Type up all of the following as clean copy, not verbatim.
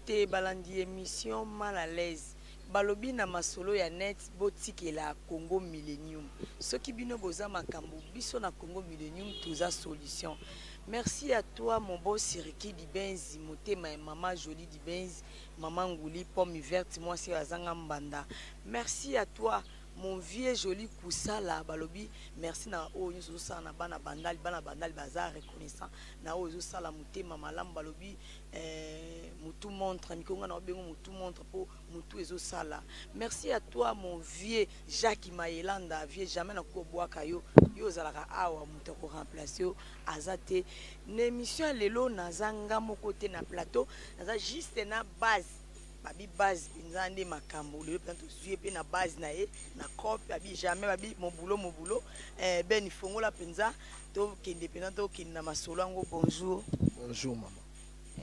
Mbote balandi emission mal à l'aise. Balobi na masolo ya net botikela Congo Millennium. Soki bino boza makambo biso na Congo Millennium toza solution. Merci à toi mon boss Ricky Dibenzi motema ya mama Jolie Dibenzi, mama Nguli pomme verte mwasi oyo azanga mbanda. Merci à toi mon vieux Jolie Kusala balobi merci na oyo nyonso ozosala na bana Bandal, bana Bandal baza reconnaissant na oyo ozosala motema malamu balobi eh, mutu montre mikolo nga na obengo mutu montre po mutu ezosala. Merci à toi mon vieux Jacques Mayelanda, vieux jamais nakoki kobwaka yo, yo ozalaka awa moto ako remplacer yo aza te. Na émission ya lelo naza nga moko te na plateau, naza juste na base babi base mpenza nde makambo lelo mpenza tozwi ye mpe na base na ye na cop babi jamais babi mobulo mobulo eh, Ben fongola mpenza tokende mpenza tokende na masolo yango. Bonjour. Bonjour mama.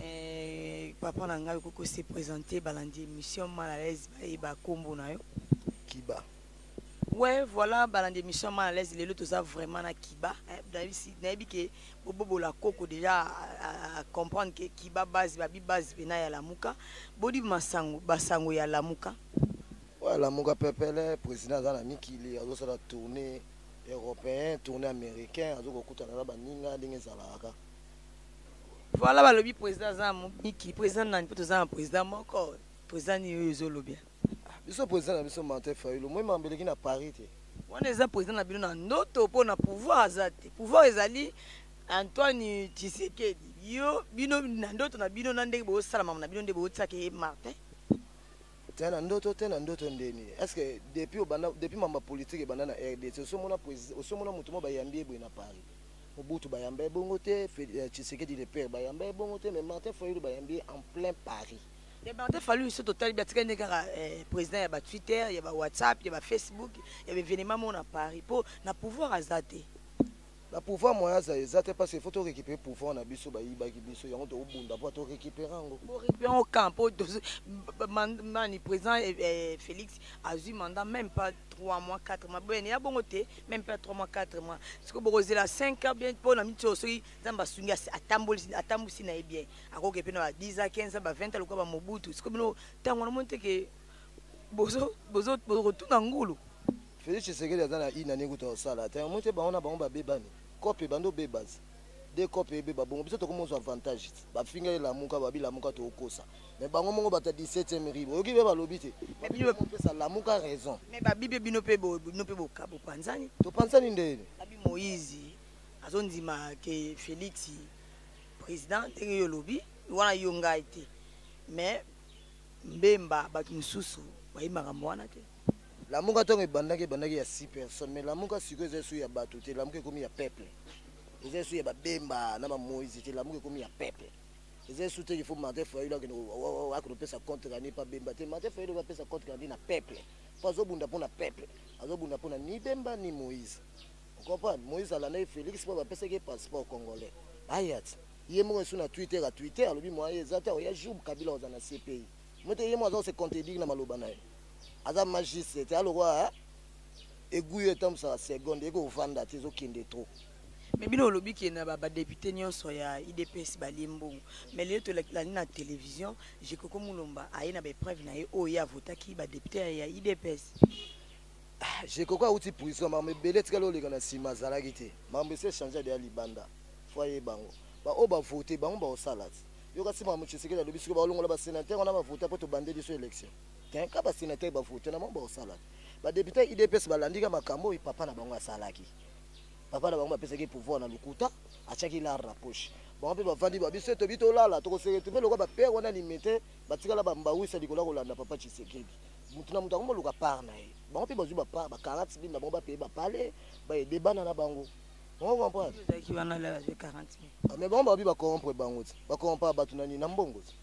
Eh, papa na ngai okoki se présenter balandi émission mal à l'aise bayeba kombo na yo. Kiba. Ouais, voilà, balandi émission mal à l'aise lelo toza vraiment na Kiba. Eh, nayebi ke bobobola koko déjà à comprendre que Kiba base babi base pena ya Lamuka. Bodi masango basango ya Lamuka. Ouais, Lamuka pepele, président aza na mikili, azosala tournée européen, tournée américain, azokokutana na baninga ndenge ezalaka. Voilà, balobi président aza na mikili, président nani mpo toza na président moko, président nini oyo ezolobia? Biso président na biso Martin Fayulu, moi mambeleki na Paris te. Wana eza président na bino na ndoto mpo na pouvoir aza te. Pouvoir ezali Antoine Tshisekedi. Yo bino na ndoto na bino na ndenge bosala mama na bino nde botiaka ye Martin. Te na ndoto te na ndoto ndeni. Est-ce que depuis obanda depuis mamba politique ebanda na RDC osomona président osomona moto mo bayambi ye boye na Paris. Mobutu bayamba ye bongo te, Tshisekedi le père bayamba ye bongo te, mais Martin Fayulu bayambi ye en plein Paris. Mais Martin Fayulu so totali batikali nde kaka président ya ba Twitter, ya ba WhatsApp, ya ba Facebook, ya ba événement mo na Paris po na pouvoir aza te. Na pouvoir moyen aza eza te parce que faut to récupérer pouvoir na biso bayibaki biso yango tobunda po to récupérer yango. Bo récupérer yango quand po mani président Félix azwi mandat même pas 3 mois 4 mois boye ya bongo te même pas 3 mois 4 mois siko bokozela 5 ans bien po na miti oyo soki Nzambe asungi atamboli atambusi na ye bien akoki pe na ba 10 ans 15 ans ba 20 ans lokola ba Mobutu siko bino ntango wana moni te ke bozo bozo bozotuna ngulu. Félix Tshisekedi aza na ina ndenge kuta kosala te omoni te bango na bango babebani kope ebandi obebaza de kope ebeba bongo biso tokomi ozwa avantage bafinga ye Lamuka babi Lamuka tokokosa mais bango moko bato ya 17e ribe oyoki mpe balobi te opesa Lamuka raison. Mais babi mpe bino mpe bino mpe bopanzani. Topanzani ndeni? Babi Moïse azondima ke Félix président ndenge yo olobi wana yo ngai te mais Mbemba bato mosusu bayi makambo wana te. Lamuka ntango ebandaki ebandaki ya 6 personnes mais Lamuka sikoyo eza esu ya bato te, Lamuka ekomi ya peuple, eza esu ya babemba na bamoïse te, Lamuka ekomi ya peuple, eza esu te qu'il faut Martin Fayulu akende akende kopesa compte rendu pa Bemba te. Martin Fayulu apesa compte rendu na peuple po azobunda mpo na peuple, azobunda mpo na ni Bemba ni Moïse. Ocomprendre? Moïse alandaki Félix mpo bapesaki ye passeport congolais aya ti ye moko esu na Twitter a Twitter alobi moyen eza te oya jour Kabila oza na CPI mote ye moko aza se contredire na maloba na ye, aza magiste te alokwa aiguille etambusaka seconde ekovanda te ezokende trop. Mais bino olobi ke na badéputé nyonso ya UDPS balie mbongo mais lelo tolandi na télévision Jekoko Mulomba aye na baépreuve na ye oyo ye avotaki badéputé ya UDPS. Jekoko auti prison, makambo ebele etikali oleka na nsima azalaki te, makambo esi echange deya libanda fo ayeba yango baoyo bavote bango baosala ti yoka si makambo Tshisekedi alobi sikoyo baolongola basénateur wana bavote mpo tobandeli so élection te ka basénateur bavote na bango baosala te badéputé ya UDPS balandika makambo oyo papa na bango asalaki. Papa na bango bapesaki pouvoir na lokuta, atiaki lar na poche, bango mpe bavandi babiso tobi tolala tokose retrouve lokola bapere wana limete batikala bambawisa likolo ya kolanda papa Tshisekedi. Mutu na mutu akomi koluka part na ye, bango mpe bazwi bapart ba 40 000 na bango bapaye bapale baede bana na bango. On comprendre? Ezalaki wana la bazwi 40 000. Mais bango babi bacorrompre bango ti bacorrompre bato na nini na mbongo ti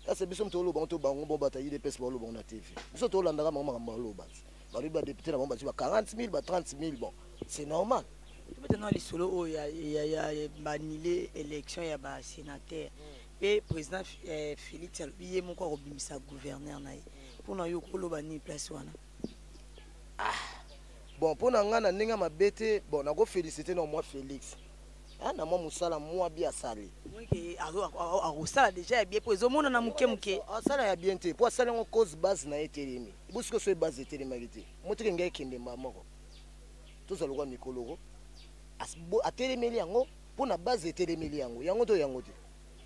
kasi biso moto oloba to bango bo bato ya UDPS baoloba na TV biso tolandaka bango makambo baloba ti balobi badéputé na bango bazwi ba 40 000 ba 30 000, bon, c'est normal. Tobeta na lisolo oyo ya baannuler élection ya basénateur mpe président Félix alobi ye moko akobimisa gouverneur na ye. Mpona yo koloba nini place wana? Bon, mpo na ngai na ndenge ya mabe te, bon, nakofélicité na mwa Félix. Na mwa mosala mwa bi asali. Akosala déjà ya bien mpo ezomonana moke moke. Asala ya bien te, mpo asali yango cause base na ye etelemi. Bosiko so base etelemaki te, moteke ngai ekende mba moko, tozala lokwa mikoloko. Atelemeli yango mpo na base etelemeli yango, yango to yango te,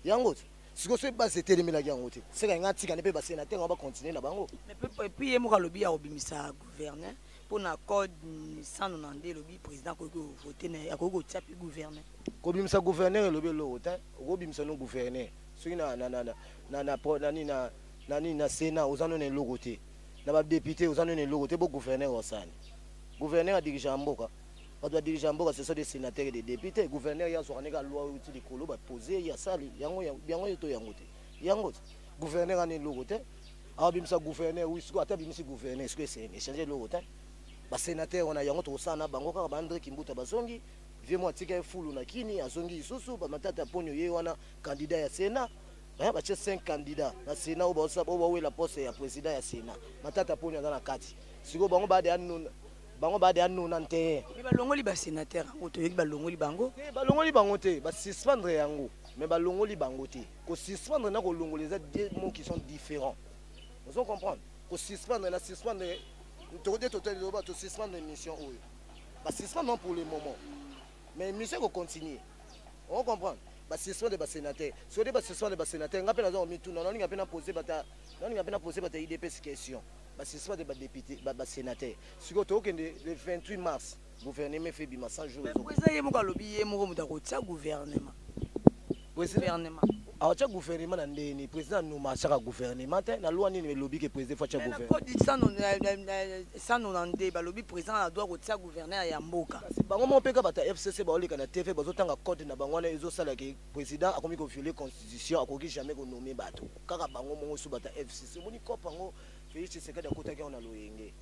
yango te. Sikoyo so base etelemelaki yango te, seka ngai atikani mpe basénateur yango bacontinue na bango. Et puis ye moko alobi ya kobimisa gouverneur mpona code 192 elobi président akoki kovote na, akoki kotia mpe gouverneur. Kobimisa gouverneur elobi eloko te. Okobimisa no gouverneur soki nani na Sénat oza no na eloko te, na badéputé oza no na eloko te. Bo gouverneur osani, gouverneur adirige ya mboka, bato badirige ya mboka, ce sont des sénateurs et des députés. Gouverneur ye azwaka ndenge loi oyo ti likolo bapose, ye asali yango, yango ye to yango te, yango te. Gouverneur ana eloko te. Abimisa gouverneur, oui, sikoyo ata abimisi gouverneur, sikoyo eseni échange eloko te. Basénateur wana yango tokosala na bango kaka. Baandré Kimbuta bazongi, vie mo atika ye fulu na kini, azongi lisusu. Bamatata Ponio ye wana candidat ya Sénat, batie 5 candidat na Sénat oyo bawela poste ya président ya Sénat. Matata Ponio aza na kati. Sikoyo bango bade anona, bango bade anona te. Mais balongoli basénateur yango, toyoki balongoli bango. Te, balongoli bango te, basuspendre yango, mais balongoli bango te. Kosuspendre na kolongola eza deux mots qui sont différents, ozo comprendre? Kosuspendre na suspendre, tokode totali tosuspendre émission oyo, basuspendre pour le moment, mais émission ekocontinue, on comprendre. Basuspendre basénateur, soki basuspendre basénateur, nga mpe naza komituna, nalinga mpe napose bata, nalinga mpe napose bata UDPS question. Basuspendre badéputé, basénateur, sikoyo tokokende le 28 mars, gouvernement efe ebima 100 jours. Président ye moko alobi ye moko moto akotia gouvernement. Gouvernement aotya gouvernement na ndeni? Président anoma atiaka gouvernement te. Na loi nini elobi ke président faut atya gouvernement? Code 192 balobi président na droit kotia gouverneur ya mboka. Kasi bango moko mpe ka bato ya FCC baoleka na TV, bazotanga code na bango wana ezosalaka président akomi kovioler constitution, akoki jamais konommer bato. Kaka bango moko so bato ya FCC. Omoni cope yango, Félix Tshisekedi akotaki yango na loyenge,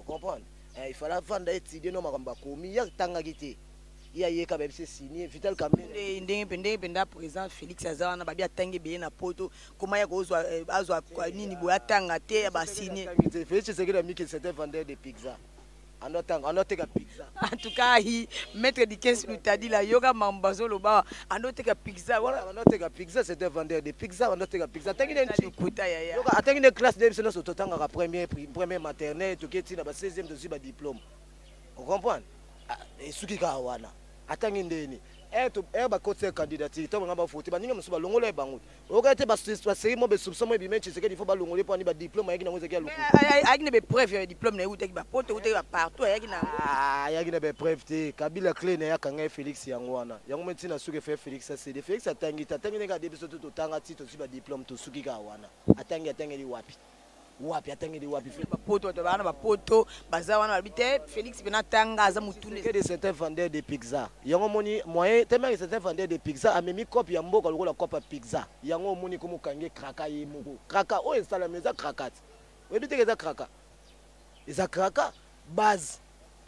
ocomprendre? Il fallait avanda étudie no makambo akomi. Ye atangaki te, ye ayeka bayebisi signe Vital Kamerhe. Ndenge mpenza président Félix aza wana, babi atangi ebele na Poto, koma ya kozwa azwa nini boye, atanga te, basigne. Félix Tshisekedi amiki, c'était vendeur de pizza, ando atanga, ando ateka pizza. En tout cas, maître Dikens Lutadila, yoka mambo bazoloba, ando oteka pizza wana. Ando ateka pizza, c'était vendeur de pizza, ando ateka pizza. Atangi ne lokuta yaya. Atangi ne classe de biso nyonso totangaka, premier maternelle, toke ntina ba 16e, tozwi badiplôme, ocomprendre? Esuki kaka wana. Atangi ndeni ere bakotisa candidature, ntango banga bavote, baninga mosusu balongola ye bango. Oyoka te baseri mo basoupçon mo ebima, Tshisekedi faut balongola mpo ani badiplôme ayaki nango ezalaki ya lokuta. Ayaki na bapreuve ya diplôme na ye, eutaki bapoto, eutaki bapartout, ayaki na yango. Ayaki na bapreuve te. Kabila clé na ye akanga ye Félix, yango wana yango mo ntina suki efe Félix asede. Félix atangi te, atangi ndenge ade biso te, totanga ti tozwi badiplôme, tosuki kaka wana. Atangi, atangeli wapi? Wapi atangeli wapi? Bapoto, bato baa na bapoto baza wana, balobi te Félix mpe natanga, aza motune. C'est un vendeur de pizza. Yango omoni moyen tellement c'est un vendeur de pizza, amemi cope ya mboka lokola cope ya pizza. Yango omoni komokange kraka ye moko, kraka oyo esalami eza kraka te. Oyebi teke eza kraka, eza kraka base,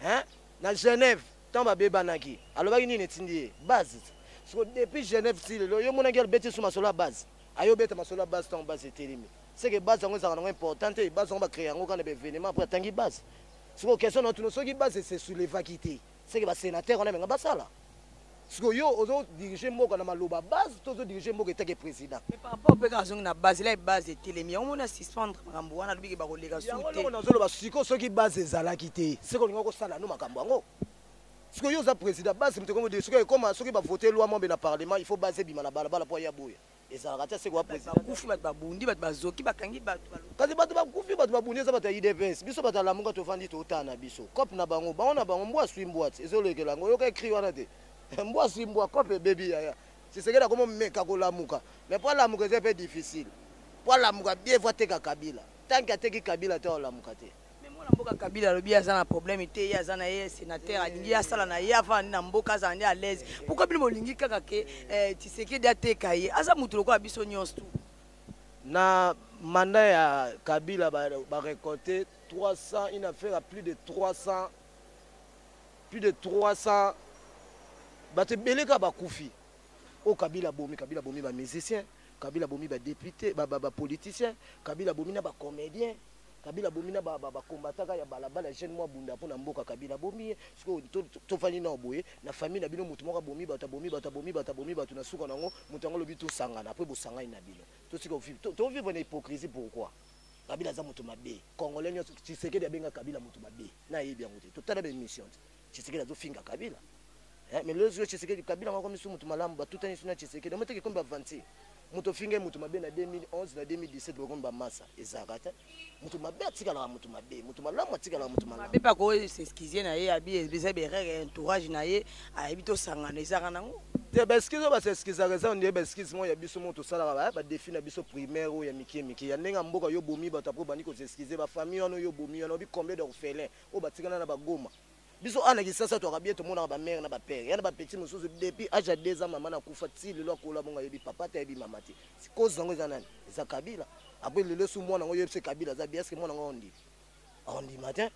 hein? Na Genève ntango babebanaki, alobaki nini? Etindi ye base. Siko depuis Genève ti lelo, yo omonaki alobeti su masolo ya base? Ayobeta masolo ya base ntango base etelemi, seke base yango ezalaka nango important te. Base yango bacrée yango kaka na baévénement, après atangi base. Sikoyo question na tuna, soki base ese soulevaki te, seke basénateur wana menga basala. Sikoyo yo ozodirige mboka na maloba base to ozodirige mboka etake président? Mais par rapport mpe kaka azongi na base la, base etelemi, yango moni asuspendre makambo wana, alobiki bakoleka su. Yango eloko nazoloba sikoyo, soki base ezalaki te, seke olinga kosala no makambo yango. Sikoyo yo oza président, base moto ekomo soki ekoma, soki bavote loi mombe na parlement, il faut base ebima na balabala mpo aya boya. Ezalaka te, seke wa président. Bakufi bato, babundi bato, bazoki, bakangi bato. Kasi bato bakufi, bato babundi, eza bato ya UDPS. Biso bato ya Lamuka tovandi, totala na biso cope na bango, bango na bango, mbwa aswi mbwa ti ezolekela yango. Oyoka écrit wana te, mbwa aswi mbwa, cope ebebi yaya. Tshisekedi akomo meka kolamuka, mais mpo alamuka eza mpe difficile. Mpo alamuka bien, faut ateka Kabila. Tant que ateki Kabila te, aolamuka te. Mais mwana mboka Kabila alobi aza na problème te, ye aza na ye sénateur, alingi asala na ye, avanda nde na mboka, azala nde à l'aise. Pourquoi bino bolingi kaka ke Tshisekedi ateka ye? Aza motu lokola biso nyonso tu. Na mandat ya Kabila barécolté 300, une affaire à plus de 300, plus de 300 bato ebele kaka bakufi oyo Kabila abomi. Kabila abomi bamusicien, Kabila abomi badéputé, bapoliticien, Kabila abomi na bacomédien. Kabila abomi na bacombattants ya balabala, jeune mwa bunda mpo na mboka. Kabila abomi ye. Sikoyo tofandi na boye na famille na bino, motu moko abomi bato, abomi bato, abomi bato, abomi bato. Na suka nango, moto yango alobi tosangana. Apres bosangani na bino, tosika tovivre na hypocrisie. Pourquoi? Kabila aza moto mabe. Congolais nyonso, Tshisekedi abenga Kabila moto mabe, nayebi yango te. Totala baémission te, Tshisekedi azofinga Kabila. Mais lelo sikoyo Tshisekedi, Kabila ngo akomi su moto malamu. Batutani su na Tshisekedi, omoteki ekomi baventure. Moto ofinga ye moto mabe na 2011, na 2017, bokomi bamasa. Ezalaka te. Moto mabe atikalaka moto mabe, moto malamu atikalaka moto malamu. Mabe mpe akoexcuser na ye, abi eza baerreur ya entourage na ye, ayebi tosangana, ezalaka nango. Te, baexcuse oyo basexcusaka eza nde baexcuse moko ya biso moko tosalaka, badéfis na biso primaire oyo ya mike mike ya ndenge ya mboka. Yo bomi bato, apres obandi kosexcuser bafamille wana. Oyo bomi wana, obi combien d'orphelin oyo batikana na bagoma? Biso awa na Kisasa twaka bien, tomonaka bamère na bapère ya na bapetits mosusu depuis âge ya 2 ans, mama nakufa, ti lelo akola bongo, ayebi papa te, ayebi mama te. Cause yango eza nani? Eza Kabila. Apres lelo su mwana yango oyebi se Kabila aza bien. Est-ce mwana yango aondima? Aondima te.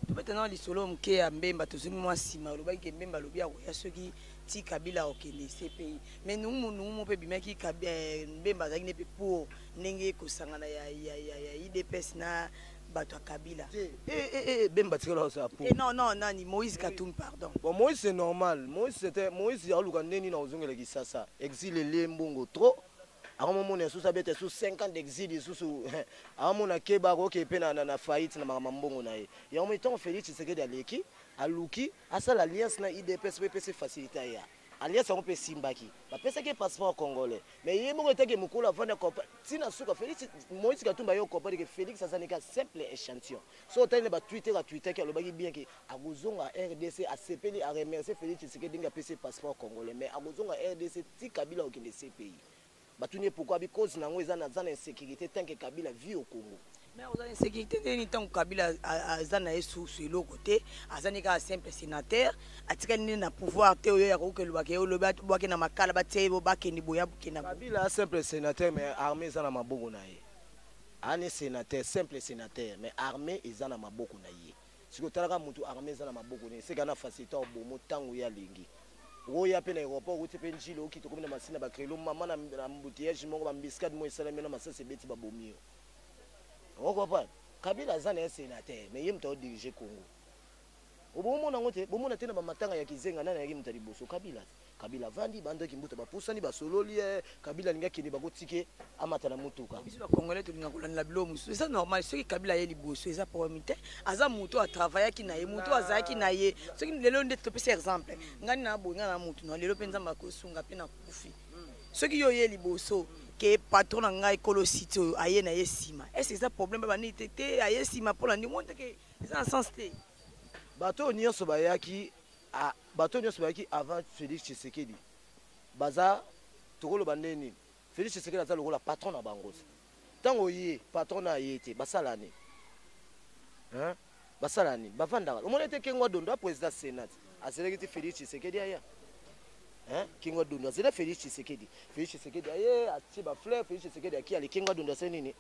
Tobeta na lisolo moke ya Mbemba. Tozongi mwa nsima. Olobaki ke Mbemba alobi akoya soki ti Kabila akokende CPI, mais nungu nungu mpe ebimaki, Mbemba azalaki ne mpe pour ndenge kosangana ya UDPS na bato ya Kabila. Bemba tikala osala pour. Non, non, nani, Moïse Katumbi, pardon. Bon, Moïse, c'est normal. Moïse, c'était Moïse aluka ndeni na ozongela Kisasa. Exil elie mbongo trop. Akomomona lisusu abeta lisusu 5 ans d'exil lisusu, akomona keba, akoki mpe na faillite na makambo mbongo na ye. Yango moi, ntango Félix Tshisekedi aleki, aluki asala alliance na UDPS mpo epesa facilité aya. Alliance yango mpe esimbaki, bapesaki ye passeport congolais. Mais ye moko etaki mokolo avandi ntina suka, Félix, Moïse Katumbi aye ocomprendre ke Félix aza nika simple échantillon. So otali na batwitter, atwitaki, alobaki bien ke akozonga RDC. Asepeli, aremercie Félix Tshisekedi ndenge apesi ye passeport congolais, mais akozonga RDC ti Kabila akokende CPI. Batuni ye pourquoi, abi cause nango eza naza na insécurité tant que Kabila vit au Congo. Mais oza na insécurité ndeni ntango Kabila aza na ye susu eloko te? Aza ni kaka simple sénateur, atikali nde na pouvoir te. Oyo akoki kolobaka ye olobi bwake na makala, batia ye, bakende boya bokenda. Kabila simple sénateur, mais armée eza na maboko na ye. Ani sénateur, simple sénateur, mais armée eza na maboko na ye. Sikoyo otalaka motu, armée eza na maboko na ye, seka na facilité obomo ntango ye alingi. Oya mpe na aéroport, outi mpe Njili, okiti, okomi na Masina, bakrelo mama na embouteillage moko, baembuscade moko esalemi na masasi ebeti, babomi yo. Okocomprendre, Kabila aza na ye sénateur, mais ye moto aodirige Congo. Obomona yango te, bomona te na bamatanga ya Kizenga, nani ayaki moto ya liboso? Kabila te. Kabila avandi, bandoki mbuta bapusani, basololi ye. Kabila alingi akende, bakotike amata na mutuka. Biso bacongolais tolinga kolandela biloko mosusu, eza normal. Soki Kabila aye liboso, eza problème te. Aza moto atravaillaki na ye, moto azalaki na ye. Soki lelo nde topesi exemple, ngai na boye, ngai na motu na lelo mpe Nzambe akosunga mpe nakufi, soki yo oye liboso ke patron na ngai kolo site oyo aye na ye nsima, est-ce eza problème? Banini te te, aye nsima mpona ndenge moni teke, eza na sens te. Bato oyo nyonso bayaki avant Félix Tshisekedi, baza tokoloba nde nini? Félix Tshisekedi aza lokola patron na bango. Ntango ye patron na ye te, basala nini? Basala nini? Bavandaka. Omoni ete Kengo Adondo, président Sénat, azelaki ti Félix Tshisekedi aya. Kengo Adondo azela Félix Tshisekedi. Félix Tshisekedi aye, atie bafleur. Félix Tshisekedi aki, ale Kengo Adondo asali nini?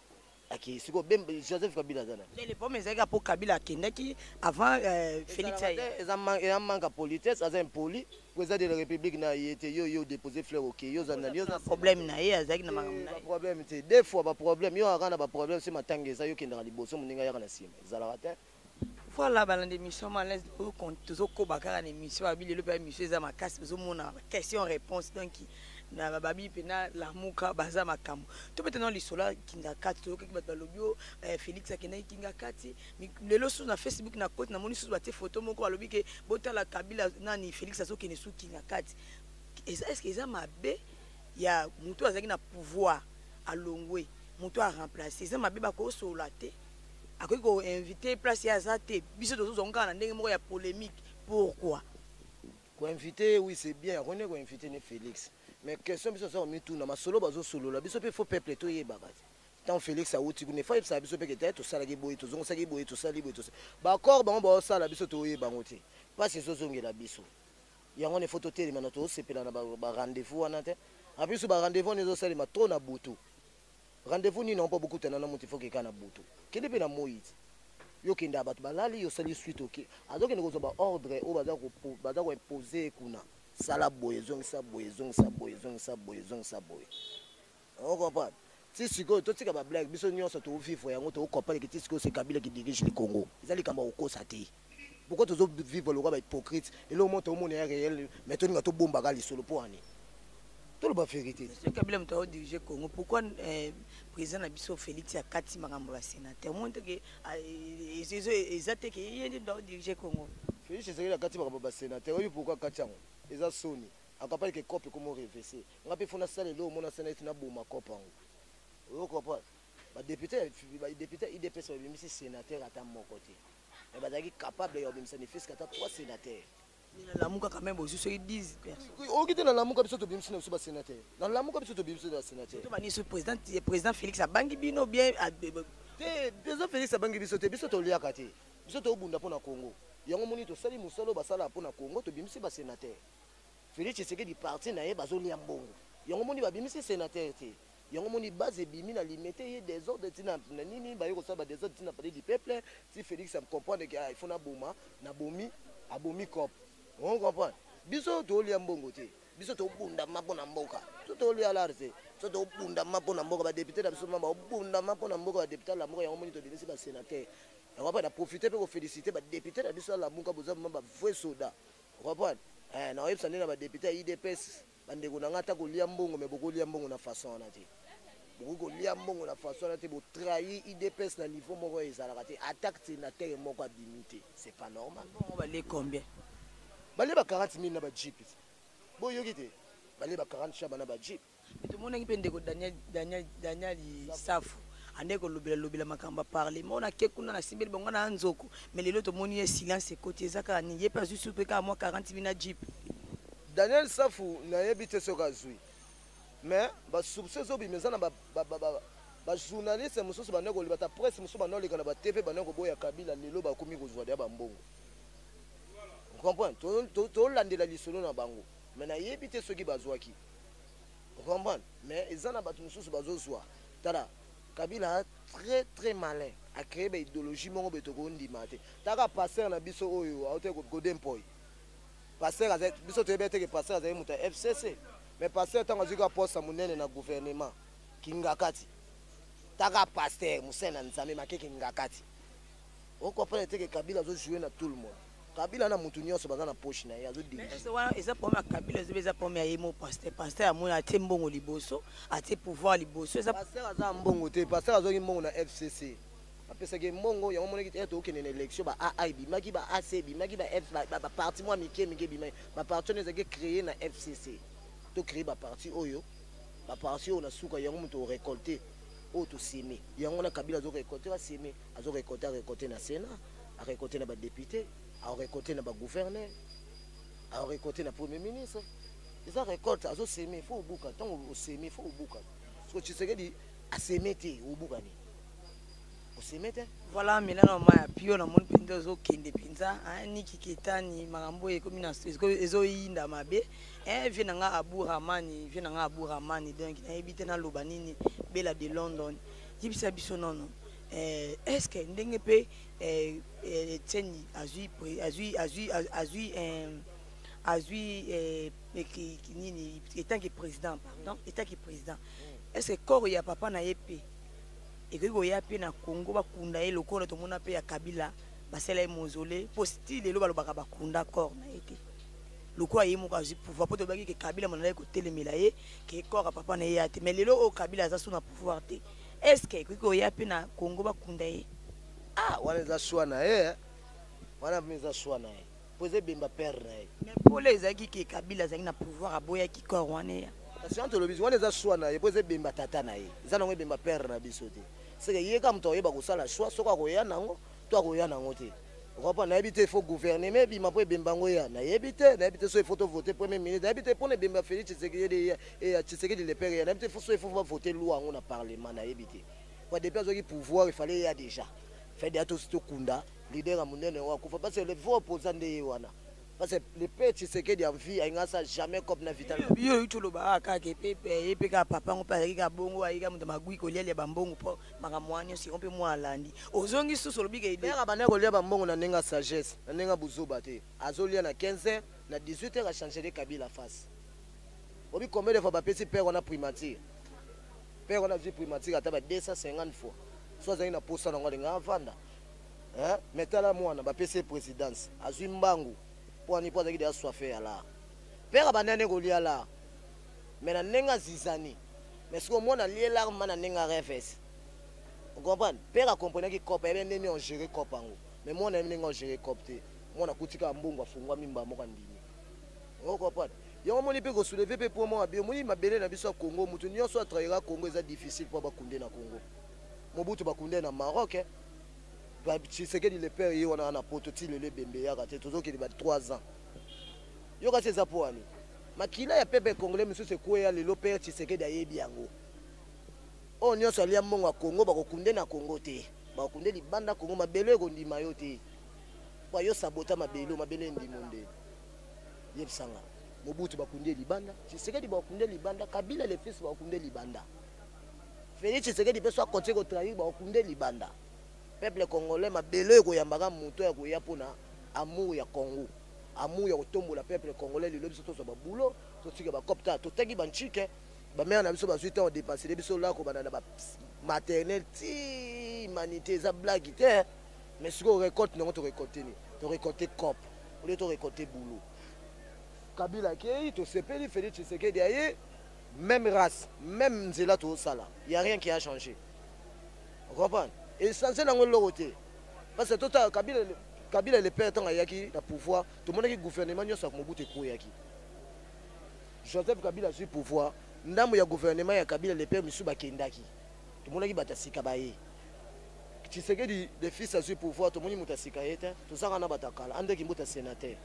Akei. Sikoyo Joseph Kabila aza nani? Le problème ezalaki mpo Kabila akendaki avant Félix aye. Eza manque ya politesse, aza impoli. Président de la République na ye te, yo déposer fleur, ok, yo oza nani? Yo oza problème na ye, azalaki na makambo na ye. Problème te, deux fois baproblème. Yo aka na baproblème se matanga eza, yo okendaka liboso, moninga ayaka na nsima, ezalaka te. Voilà, balanda émission Malaise, tozokoba kaka na émission. Babi lelo mpe émission eza makasi, tozomona question réponse. Donc na babi mpena Lamuka baza makambo. Tobeta na lisolo ya Kinga Kati. Toyokaki bato balobi o Félix akendaki Kinga Kati. Lelo susu na Facebook na koti, namoni susu batie photo moko, balobi ke botala Kabila, nani, Félix azokende su Kinga Kati. Est-ce eza mabe ya motu azalaki na pouvoir alongwe, motu aremplace? Eza mabe? Bakosolola te, akoki koinvite place ye aza te. Biso tozozwa kaka na ndenge moko ya polémique. Pourquoi? Koinvite, oui, c'est bien, akoni koinvite ne Félix. Mais question biso aza komituna, masolo bazosolola, biso mpe faut peuple toyebaka te. Ntango Félix awuti kuna, efa yebisaka biso mpe ke tosalaki boye, tozongisaki boye, tosali boye, baaccord bango baosala, biso toyeba yango te. Mpasi ezozongela biso. Yango wana ifo totelema na tozosepela na barendez-vous wana te. En plus, barendez-vous wana ezosalema trop na butu. Rendez-vous nini mpo bokutana na moto ifo keka na butu? Kende mpe na moi ti yo okendaka, bato balali, yo osali suite, oke. Azokende kozwa baordre oyo baza koimpose kuna: sala boye, ezongisa boye, ezongisa boye, ezongisa boye, ezongisa boye. Ocomprendre? Ti sikoyo totika ba blague, biso nyonso to vivre yango, to comprendre que ti sikoyo c'est Kabila qui dirige le Congo. Eza likambo ya kokosa te. Pourquoi tozo vivre lokola ba hypocrite? Eloko moko tomona ya réel, mais toninga tobombaka lisolo mpo ani toloba vérité. Monsieur Kabila moto azo dirige Congo, pourquoi président na biso Félix akati makambo ya sénateur? Omoni te ke eza te ke ye nde moto azo dirige Congo? Félix Tshisekedi akati makambo ya basénateur. Oyebi pourquoi akati yango? Eza soni. Akapali ke cope ekomo revese. Nga mpe fo nasala eloko mona asala ete naboma cope yango. Oyo comprendre, badéputé ya UDPS babimisi sénateur ata moko te, mais bazalaki capable ya kobimisa ne fût-ce que ata 3 sénateur. Na Lamuka quand même bozwi soki 10 personnes. Oyoki te, na Lamuka biso tobimisi na biso basénateur. Na Lamuka biso tobimisi basénateur. To bani so président Félix abangi bino bien? Te, président Félix abangi biso te. Biso toliaka te, biso tobunda mpo na Congo. Yango moni tosali mosala oyo basalaka mpo na Congo, tobimisi basénateur. Félix Tshisekedi, parti na ye bazolia mbongo, yango moni babimisi sénateur te. Yango moni base ebimi na Limete, ye désordre ntina na nini, baye kosala badésordre ntina Palais du Peuple. Ti Félix acomprendre ke, ah, il faut naboma, nabomi, abomi cop. On comprendre, biso tolia mbongo te, biso tobundama mpo na mboka. Biso tolia lar te, biso tobundama mpo na mboka. Badéputé na biso ma baobundama mpo na mboka, badéputé ya Lamuka. Yango moni tobimisi basénateur. Yango mpe na profite mpe kofélicité badéputé na biso ya Lamuka, boza vraiment bavrai soda. Comprendre, nakoyebisa nde na badéputé ya UDPS, bandeko na nga, ata kolia mbongo, me bokolia mbongo na façon wana te. Bokoki kolia mbongo na façon wana te. Botrahi UDPS na niveau moko oyo ezalaka te. Attaque sénateur moko abimi te, c'est pas normal. Bongo balie combien? Balie ba 40 000 na bajeep. Boyoki te, balie ba 40 chaba na bajeep. Tomonaki mpe ndeko Daniel Safu ande kolobela lobela makambo ya parlement oyo nake kuna, nasimbeli bango na nzoko, mais lelo tomoni ye silence ekoti. Eza kaka nini? Ye mpe azwi su mpe kaka mwa 40 000 na jeep? Daniel Safu, nayebi te soki azwi, mais basoupçon ezobima. Eza na bajournaliste mosusu banda koloba, ta presse mosusu banda oleka na baTV, banda koboya Kabila. Lelo bakomi kozwa deya bambongo. Comprendre, tolandela lisolo na bango, mais nayebi te soki bazwaki. Comprendre, mais eza na bato mosusu bazozwa. Tala, Kabila très très malin, acréé baidéologie moko boye tokondima te. Taka pasteur na biso oyo aute, Godé Mpoy, pasteur, biso toyebi ete ke pasteur azali moto ya FCC, mais pasteur ntango azwi kaka poste monene na gouvernement, kingakati. Taka pasteur mosali na Nzambe makeke ngakati. Ocomprendre te ke Kabila azojoue na tout le monde. Kabila na motu nyonso baza na poche na ye, azodirige. Wana eza problème ya Kabila, eza problème ya ye mo pasteur. Pasteur amoni atie mbongo liboso, atie pouvoir liboso, eza Pasteur aza mbongo te. Pasteur azwaki mbongo na FCC, bapesaki mbongo. Yango monaki te, tokokende na élection, ba aa ebimaki, ba AC ebimaki, ba F, baparti mwa mike mike ebimaki. Baparti wana ezalaki créé na FCC. To créé baparti oyo, baparti oyo na suka yango moto orécolte oyo toseme. Yango wana Kabila azorécolte, aseme, azorécolte, arécolte na Sénat, arécolte na badéputé, arécolte na bagouverneur, arécolte na premier ministre. Eza récolte, azoseme, fo obuka. Ntango oseme, fo obuka. Soki Tshisekedi aseme te, obuka nini? Oseme te. Voilà, Milano Maya Pio, namoni mpenza ozokende mpenza niki ketani, makambo oyo ekomi ezoyinda mabe. Vie na nga Abu Ramani, vie na nga Abu Ramani, donc nayebi te naloba nini. Bela de London, yebisa biso nono, est ce que ndenge mpe Etienne azwi nini étant que président, pardon, étant que président, est ce que corps ya papa na ye mpe ekoki koya mpe na Congo, bakunda ye lokola tomona mpe ya Kabila basala ye mausolée? Mpo ti lelo balobaka bakunda corps na ye te, lokola ye moko azwi pouvoir. Mpo tolobaki ke Kabila monalaki kotelemela ye ke corps ya papa na ye ya te, mais lelo oyo Kabila aza so na pouvoir te, est ce que ekoki koya mpe na Congo, bakunda ye? Ah, wana eza choix na ye, wana mpe eza choix na ye, mpo eza ebemba père na ye. Mais pole ezalaki ke Kabila azalaki na pouvoir, aboyaki corps wana eya. Kasi wana tolobi, wana eza choix na ye, mpo eza ebemba tata na ye, eza nango ebemba père na biso te. Seke ye ka moto akoyeba kosala choix soki akoya nango to akoya nango te. Okopa, nayebi te. Faut gouvernement ebima mpo ebemba yango eya. Nayebi te, nayebi te. So il faut tovote premier ministre, nayebi te, mpona ebemba Félix Tshisekedi, eya Tshisekedi le père, eya, nayebi te. So il faut bavote loi yango na parlement, nayebi te. Po depuis azwaki pouvoir, il fallait eya déjà, fallait déjà tokunda leader ya monene oyo akufa, parce que le vrai opposant nde ye wana, parce que le père Tshisekedi en vie alinga asala jamais cope na Vital. Yo oyi toloba kaka ke mpe ye mpe kaka papa yango mpe azalaki kaka bongo, ayiki moto magwi kolialia bambongo, mpo makambo wana nyonso yango mpe mwa alandi ozongi susu olobi ke père abandaki kolia bambongo na ndenge ya sagesse, na ndenge ya buzoba te. Azolia na 15 heures, na 18 heures achangele Kabila face. Obi combien de fois bapesi père wana primature? Père wana azwi primature ata ba 250 fois. So azalaki na posa nango, alinga avanda. Hein? Mais tala mwana, bapesi ye présidence. Azwi mbangu. Po ani? Po azalaki deja soif ya lar. Père abandani kolia lar. Mais na ndenge azizani. Mais sikoyo mwana alie lar ma na ndenge arefes. Comprendre? Père akomprenaki cope, ayebi ndenge nini ogérer cope yango. Mais mwana ayebi ndenge ogérer cope te. Mwana akuti kaka mbongo, afungwami mbala moko, andimi. Ocomprendre? Yango omoni mpe kosoulever mpe po moko abi omoni mabele na biso ya Congo, moto nyonso atrahira Congo, eza difficile mpo bakunde na Congo. Mobutu bakunde na Maroc, eh. Tshisekedi le père ye wana na poto ti lelo ebembe eyaka te. Tozokende ba 3 ans. Yo kasi eza po ani makila ya peuple congolais mosusu ekweya lelo. Père Tshisekedi ayebi yango. Oyo nyonso alia mbongo ya Congo, bakokunde na Congo te, bakokunde libanda Congo. Mabele ekondima yo te po yo sabota mabele. Mabele endimo nde yebisanga. Mobutu bakundi ye libanda, Tshisekedi bakunde libanda, Kabila le fils bakunde libanda, Félix Tshisekedi mpe so akontinue kotrahir, bakunde libanda. Peuple congolais, mabele oyo ekoyambaka moto ya koya mpona amour ya Congo, amour ya kotombola peuple congolais. Lelo biso tozwa babulo, totika bacope ta totaki banchike. Bamare na biso bazwi ntango dépensele biso la kobanda na bamaternel ti humanité, eza blague te. Mais sikoyo récolte nango, torécolte nini? Torécolte cope au lieu torécolte boulot. Kabila akei, tosepeli. Félix Tshisekedi aye, même race, même nzela tozosala. Y a rien qui a changé, comprendre? Essentiel yango eloko te, parce que tota Kabila, Kabila le père, ntango ayaki na pouvoir, tomonaki gouvernement nyonso ya Mobutu ekweyaki. Joseph Kabila azwi pouvoir, ndambo ya gouvernement ya Kabila le père misusu bakendaki, tomonaki bato ya sika baye. Tshisekedi le fils azwi pouvoir, tomoni moto ya sika ye te, tozanga na bato ya kala. Andeki mbuta sénateur.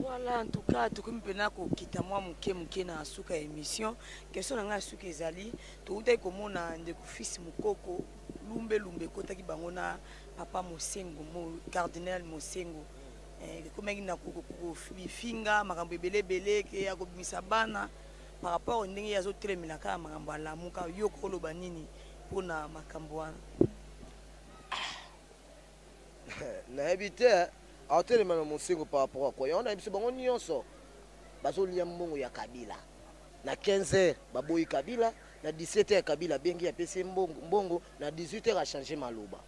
Voilà, en tout cas tokomi mpena kokita mwa moke moke na suka ya émission. Question na ngai ya suka ezali: toutaki komona ndeko Fils Mokoko, lumbe lumbe ekotaki bango na papa Mosengo, mo cardinal Mosengo, ekomaki na bifinga, makambo ebele ebele ke ya kobimisa bana par rapport ndenge ye azotelemela kaka makambo alamuka. Yo koloba nini mpona makambo wana? Nayebi te aotelema na Mosengo par rapport à quoi. Yango nayebi biso bango nyonso bazolia mbongo ya Kabila. Na 15 heures baboyi Kabila, na 17 heures Kabila abengi, apesi ye mbongo, na 18 heures achange maloba.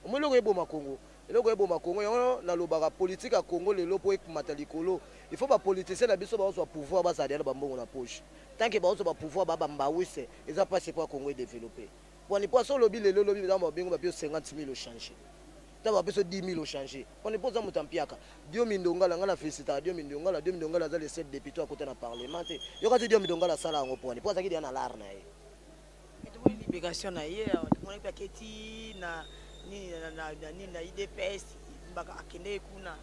Omoi eloko eboma Congo, eloko eboma Congo, yango nalobaka politique ya Congo lelo mpo ekomata likolo, il faut bapoliticien na biso bazwa pouvoir, bazala na bambongo na poche. Tant que bazwa bapouvoir ba bambawise, eza mpasi mpo ya Congo edéveloppe. Pwani mpo so olobi lelo, olobi ntango babengo bapi 50 000, ochange. Ntango bapesi 10 000, ochange. Pwani mpo oza moto ya mpiaka. Diomi Ndongala, ngai na félicitaka Diomi Ndongala. Diomi Ndongala aza le seul député akota na parlement te. Yoka ti Diomi Ndongala asala yango pwani mpo azalaki deya na lar na ye. Tomoni libération na ye, tomoni mpe aketi na nini, na nini, na UDPS, akendeki kuna.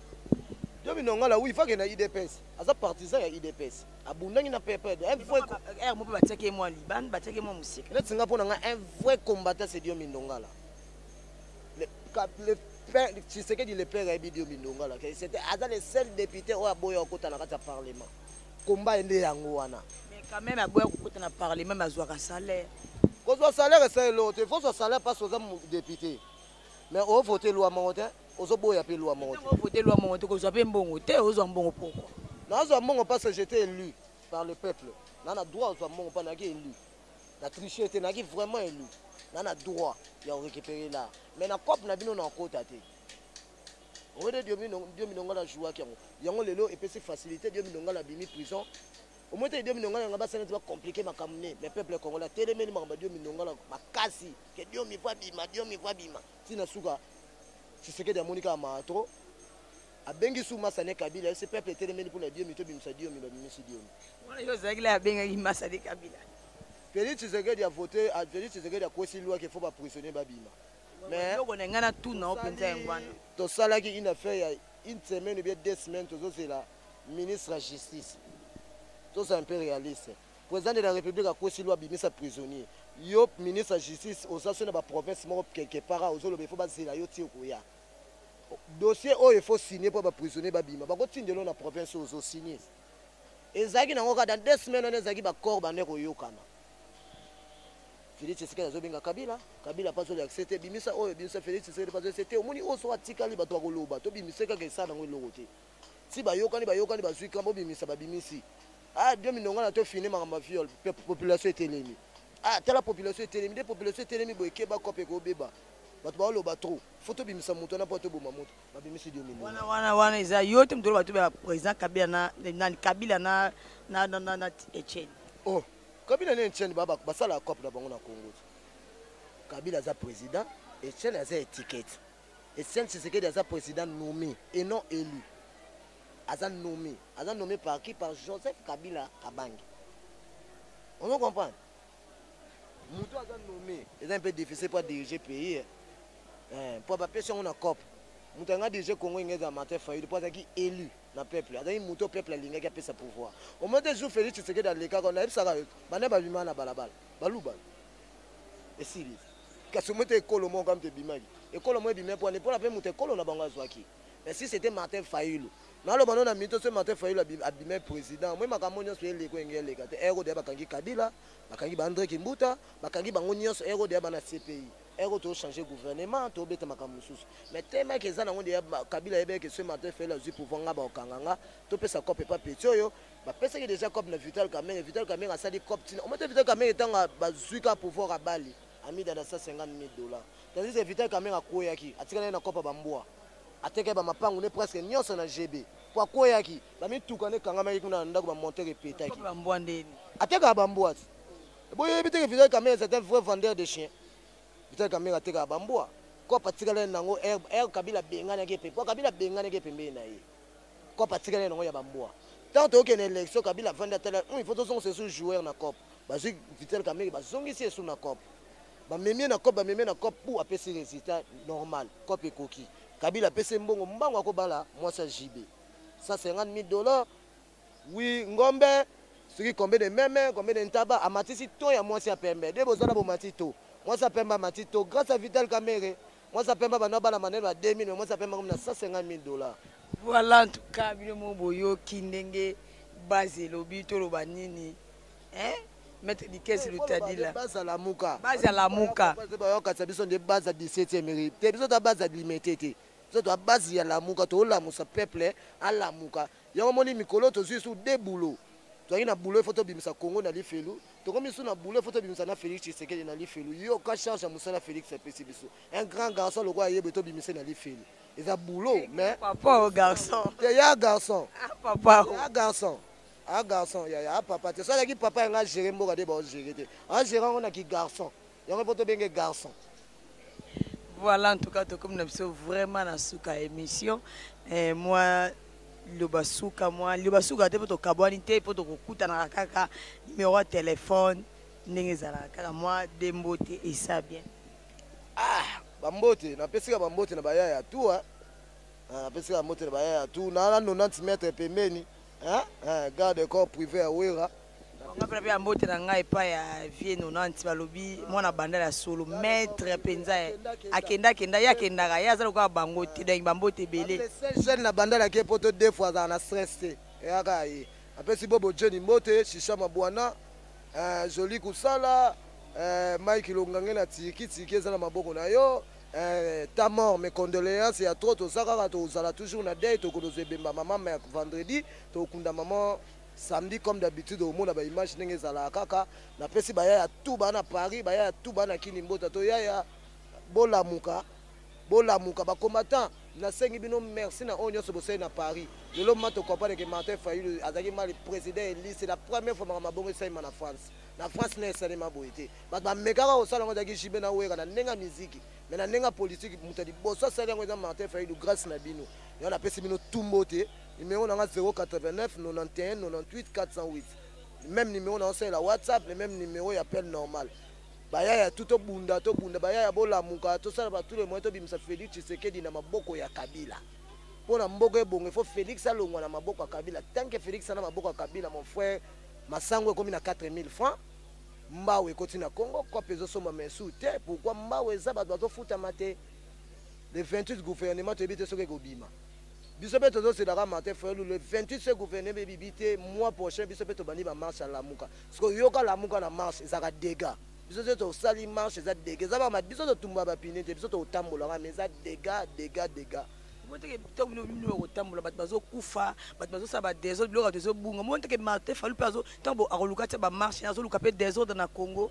Diomi Ndongala, oui, fake na UDPS, aza partisan ya UDPS, abundaki na PPRD, un vrai ere mo mpe batiaki ye mwa libanda, batiaki ye mwa mosika. Neti nga, mpo na nga, un vrai combattant, c'est Diomi Ndongala. Le père Tshisekedi le père ayebi Diomi Ndongala, c'était aza le seul député oyo aboya okota na kati ya parlement. Komba ye nde yango wana. Mais quand même aboya kokota na parlement, mais azwaka salaire. Kozwa salaire esa eloko te. Faut zwa salaire parce oza député, mais ovote loi moko te, ozoboya mpe loi moko te. Ovote loi moko te, kozwa mpe mbongo te. Ozwa mbongo pourquoi? Nazwa mbongo parce que j'étais élu par le peuple. Na droit ozwa mbongo mpa nayaki élu, na triche te, nayaki vraiment élu, na droit ya korécupérer là. Mais na cope na bino na okota te. Oyede Diomi Ndongala ajouaki yango. Yango lelo epesi facilité. Diomi Ndongala abimi prison, omoi te. Diomi Ndongala yanga basala neti bacompliquer makambo ne, mais peuple congolais atelemeli makambo ya Diomi Ndongala makasi ke Diomi faut abima, Diomi faut abima. Ntina suka, Tshisekedi amoni kaka maa trop, abengi su Masane Kabila, ese peuple etelemeli mpona Diomi, tobimisa Diomi. Babimisi Diomi. Wana yo ozalaki la abengaki Masane Kabila? Félix Tshisekedi avote, Félix Tshisekedi akwesi loi ke faut baprisonnier babima. Mais eloko na ngai natuna o mpenza yango wana. Tosalaki une affaire ya une semaine ou bien 2 semaines, tozozela ministre ya Justice. Tozala un peu réaliste. Président de la République akwesi loi, abimisa prisonnier. Yo ministre ya Justice, oza so na baprovince moko quelque part, ozoloba ifo bazela yo ti okoya. Dossier oyo ifo signe mpo baprisonnier babima, bakotindela na province oyo ozosigne. Ezalaki nango kaka dans 2 semaines wana, ezalaki bacor bande koyokana. Félix Tshisekedi azobenga Kabila, Kabila mpe azolakisa te, bimisa oyo, bimisa. Félix Tshisekedi mpe azoyesa te, omoni oyo so atikali, bato bakoloba tobimisa kaka, esala nango eloko te. Ti bayokani, bayokani, bazwi kambo, obimisa, babimisi. Ah, Diomi Ndongala, tofini makambo ya viol, population etelemi. Ah, tala population etelemi nde, population etelemi boye, keba, kope ekobeba. Bato baoloba trop, faut tobimisa moto wana mpo toboma moto. Babimisi 2000. Wana eza yo te, moto bato ya président Kabila na nani, Kabila na Etienne. Oh, Kabila na Etienne basalaka cope na bango na Congo. Kabila aza président, Etienne aza étiquette. Etienne Tshisekedi aza président nommé et non élu. Aza nommé, aza nommé par qui? Par Joseph Kabila Kabange. On comprendre, moto aza nommé, eza un peu difficile pour diriger pays, mpo bapesi yango na cope. Moto anga dirige Congo enge eza Martin Fayulu, mpo azalaki élu na peuple, azalaki moto peuple alingaki apesa pouvoir. Au moins te jour Félix Tshisekedi alekaka, nayebisaka bana babima na balabala, baluba esili. Kasi omoi te ekolo moko kaka moto ebimaki, ekolo moko ebimi mpona mpona mpe moto ekolo na bango azwaki. Mais si c'était Martin Fayulu, naloba no na mito, so Martin Fayulu abima président, moi makambo nyonso eleko enge eleka te. Ero deya bakangi Kabila, bakangi baAndré Kimbuta, bakangi bango nyonso. Ero deya bana CPI, ero tochange gouvernement, tobeta makambo mosusu. Mais temaki eza nango deya Kabila ayebaki so Martin Fayulu azwi pouvoir, nga bakokanga nga. Topesa cope epa peti oyo bapesaki déjà cope na Vital Kamerhe. Vital Kamerhe asali cope ntina omo te. Vital Kamerhe, ntango bazwi ka pouvoir, abali amida na 150 000 $, tandis que Vital Kamerhe akweyaki, atikali ye na kopa bambwa, atekaki bamapangu ne presque nyonso na GB, po akweyaki, bamituka ne ekangamaki kuna na ndako, bamontere epetaki. Bambwa ndeni? Atekaka bambwa ti boyebi teke Vital Kamerhe, c'est un vrai vendeur de chien. Vital Kamerhe atekaka bambwa. Kope atikali nango r Kabila abenganaki epe, po Kabila abenganaki epembeni na ye. Kope atikali nango ya bambwa. Tant tokende élection, Kabila avandi, atala, il faut tozongisa esu joueur na cope. Bazwi Vital Kamerhe, bazongisi esu na cope, bamemi ye na cope, bamemi ye na cope pour apesi résultat normal. Cope ekoki, Kabila apesi mbongo, mbango akobala mwasi ya JB, 150 000 $. Oui, ngombe soki combien de meme, combien de ntaba, amatisi to ya mwasi ya pembe de bozala bomati to mwasi ya pembe amati to grâce à Vital Kamerhe. Mwasi ya pembe banda bala manene ba 2000, mais mwasi ya pembe akomi na 150 000 $. Voilà, en tout cas bino mo boyoki ndenge base elobi. Toloba nini, hein? Maître Dikesi Lutadila. Bazala muka. Bazala muka. Bayokatisa biso nde base ya 17e rue te. Biso ta base ya Limete te, biso toa base ya Lamuka. Toolamusa peuple, alamuka. Yango moni mikolo tozwi su de boulot. Tozalaki na boulot, ifo tobimisa Congo na lifelu. Tokomi su na boulot, ifo tobimisa na Félix Tshisekedi na lifelu. Yoka charge ya mosala Félix apesi biso. Un grand garçon lokola ayebe, tobimisa na lifelu, eza boulot, mais Papa o garçon. Te, ya garçon. Ah, papa o. Ya garçon, a garçon ya a papa te. So azalaki papa yanga agere mboka te, baogere te, agere yango na ki garçon. Yango mpo tobenge garçon. Voilà, en tout cas tokomi na biso vraiment na suka ya émission. Mwa liloba suka, mwa liloba suka te, mpo tokabwani te, mpo tokokutanaka kaka. Numéro ya telefone ndenge ezalaka kaka, mwa dembo te, esa bien. Ah, bambote napesika, bambote na bayaya tu. Napesika bambote na bayaya tu na 90 mètre pembeni, garde corps privé ya Wera. Nga mpena mpe ya mbote na ngai epai ya vie 90, balobi mwana bandala ya solo, maître mpenza, akendakenda, ye akendaka, ye aza lokola bango te. Donc bambote ebele. Le seul jeune na bandala ake poto deux fois, azala na stress te, eyaka ye. Apesi bobo jeni mbote, shisha mabwana, joli kusala, Mike Longange na Tiki Tiki, eza na maboko na yo. Ta mort, mes condoléances ya trop. Toza kaka, tozala toujours na deuil. Tokolozwa ebemba mama vendredi, tokunda mama samedi comme d'habitude. Omona baimage ndenge ezalaka kaka. Napesi bayaya tu baa na Paris, bayaya tu baa na Kini mbota to yaya. Bolamuka, bolamuka bacombattant. Nasengi bino merci na oyo nyonso bosali na Paris. Lelo ma tocomprendre ke Martin Fayulu azalaki mal président élu. C'est la première fois makambo bongo esalema na France. Na France na esalema boye te. Bato bamekaka kosala yango, ezalaki JB na Wera na ndenge ya miziki, mais na ndenge ya politike, moto ya liboso asali yango eza Martin Fayulu, grâce na bino. Yango napesi bino tumbo te. Numéro nanga 089 91 98 408, même numéro na osalela WhatsApp, le même numéro ya appel normal. Bayaya tu, tobunda, tobunda. Bayaya, bolamuka, tosala ba tous les moyens tobimisa Félix Tshisekedi na maboko ya Kabila. Mpo na mboka ebongo, il faut Félix alongwa na maboko ya Kabila. Tant que Félix ana maboko ya Kabila, mon frère, masango ekomi na 4000 francs, mbao ekoti na Congo, cope ezosomba esu te. Pourquoi mbao eza, bato bazofutama te? Le 28 gouvernement toyebi te soki ekobima. Biso mpe tozoselaka Martin Fayulu. Le 28 ce gouvernement ebibi te, mois prochain biso mpe tobandi bamarche ya Lamuka. Parce yoka, Lamuka na marche ezalaka dégâts. Biso te tosali marche, eza dégâts, eza bama. Biso totumba bapine te, biso totambolaka, mais eza dégâts, dégâts, dégâts. Teke ntango bino bino kotambola, bato bazokufa, bato bazosala badésordre, biloko bato ezobunga. Moni teke Martin Fayulu mpe ntango akoluka tia bamarche, azoluka mpe désordre na Congo.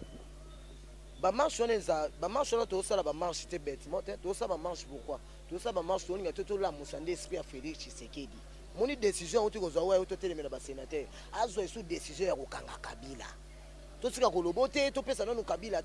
Bamarche wana eza bamarche wana, tozosala bamarche te bêtement te. Tozosala bamarche pourquoi? Tozosala bamarche, tolinga te tolamusa nde esprit ya Félix Tshisekedi. Moni décision auti kozwa oyo totelemela basénateur, azwa esu décision ya kokanga Kabila. Totika koloba te, topesa nanu Kabila.